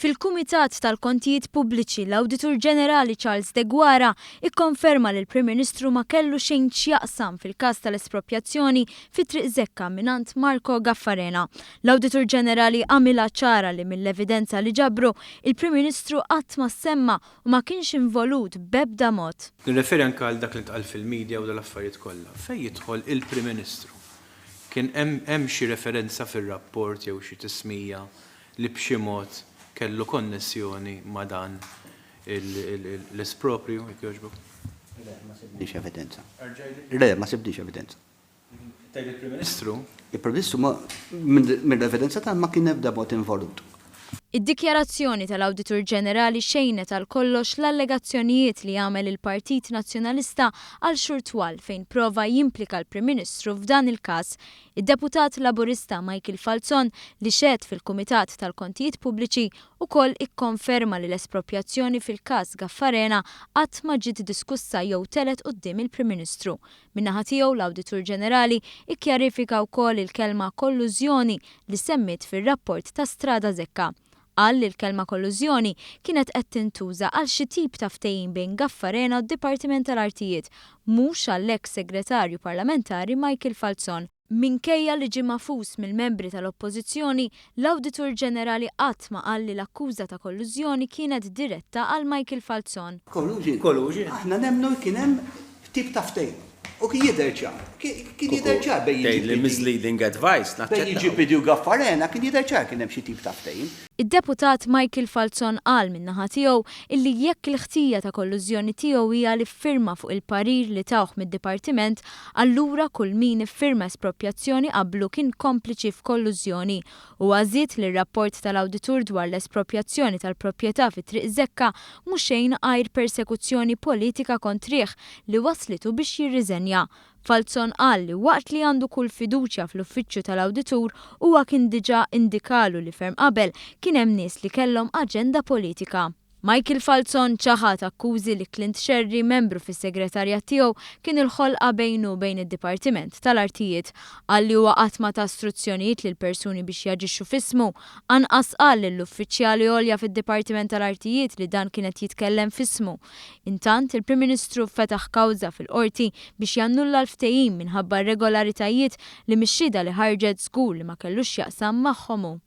Fil-Kumitat tal-Kontijiet Pubbliċi, l-Awditur Ġenerali Charles Deguara ikkonferma li l-Prim Ministru ma kellu xejn x'jaqsam fil-każ tal-esproprjazzjoni fi Triq Zekka mingħand Marco Gaffarena. L-Awditur Ġenerali għamilha ċara li mill-evidenza li ġabru, il-Prim Ministru qatt ma ssemma u ma kienx involut b'ebda mod. Nirreferi anke għal dak li ntqal fil-media u dal-affarijiet kollha. Fejn jidħol il-Prim Ministru? Kien hemm hemm xi referenza fir-rapport jew xi tismija li b'xi mod kellu konnessjoni ma' dan l-espropriju, jekk jogħġbok? Le, ma sibniex evidenza. Le, ma sibniex evidenza. Tgħid il-Prim Ministru? Il-Prim Ministru ma, mill-evidenza tagħna ma kien ebda mod involut. Id-dikjarazzjoni tal-Awditur Ġenerali xejnet għal kollox l-allegazzjonijiet li għamel il-Partit Nazzjonalista għal xhur twal fejn prova jimplika l-Prim Ministru f'dan il-każ. Id-Deputat Laburista Michael Falzon, li xehed fil-Kumitat tal-Kontijiet Pubbliċi, ukoll ikkonferma li l-esproprjazzjoni fil-każ Gaffarena qatt ma ġiet diskussa jew telgħet quddiem il-Prim Ministru. Min-naħa tiegħu, l-Awditur Ġenerali kkjarifika wkoll il-kelma kollużjoni li semmiet fir-rapport ta' Strada Zekka. Qal li l-kelma kollużjoni kienet qed tintuża għal xi tip ta' ftehim bejn Gaffarena u d-Dipartiment tal-Artijiet, mhux għall-eks Segretarju Parlamentari Michael Falzon. Minkejja li ġie magħfus mill-membri tal-Oppożizzjoni, l-Awditur Ġenerali qatt ma qal li l-akkuża ta' kollużjoni kienet diretta għal Michael Falzon. Collusion? Aħna nemmnu li kien hemm tip ta' ftehim. U kien jidher ċar. Kien jidher ċar bejn Tgħid li misleading advice, naċċettaw. Bejn il-GPD u Gaffarena kien jidher ċar kien hemm xi tip ta' ftehim. Id-Deputat Michael Falzon qal min-naħa tiegħu illi jekk il-ħtija ta' kollużjoni tiegħu hija li ffirma fuq il-parir li tawh mid-Dipartiment, allura kull min iffirma esproprjazzjoni qablu kien kompliċi f'kollużjoni. Huwa żied li r-rapport tal-Awditur dwar l-esproprjazzjoni tal-proprjetà fi Triq Zekka mhu xejn għajr persekuzzjoni politika kontrih li wasslitu biex jirriżenja. Falzon qal li waqt li għandu kull fiduċja fl-Uffiċċju tal-Awditur, huwa kien diġà indikalu li ferm qabel kien hemm nies li kellhom aġenda politika. Michael Falzon ċaħad akkużi li Clint Scerri, membru fis-segretarjat tiegħu, kien il-ħolqa bejnu u bejn id-Dipartiment tal-Artijiet. Qal li huwa qatt ma ta struzzjonijiet lil persuni biex jaġixxu f'ismu. Anqas qal lill-uffiċjali għolja fid-Dipartiment tal-Artijiet li dan kien qed jitkellem f'ismu. Intant, il-Prim Ministru fetaħ kawża fil-Qorti biex jannulla l-ftehim minħabba irregolaritajiet li mix-xhieda li ħarġet żgur li ma kellux x'jaqsam magħhom hu.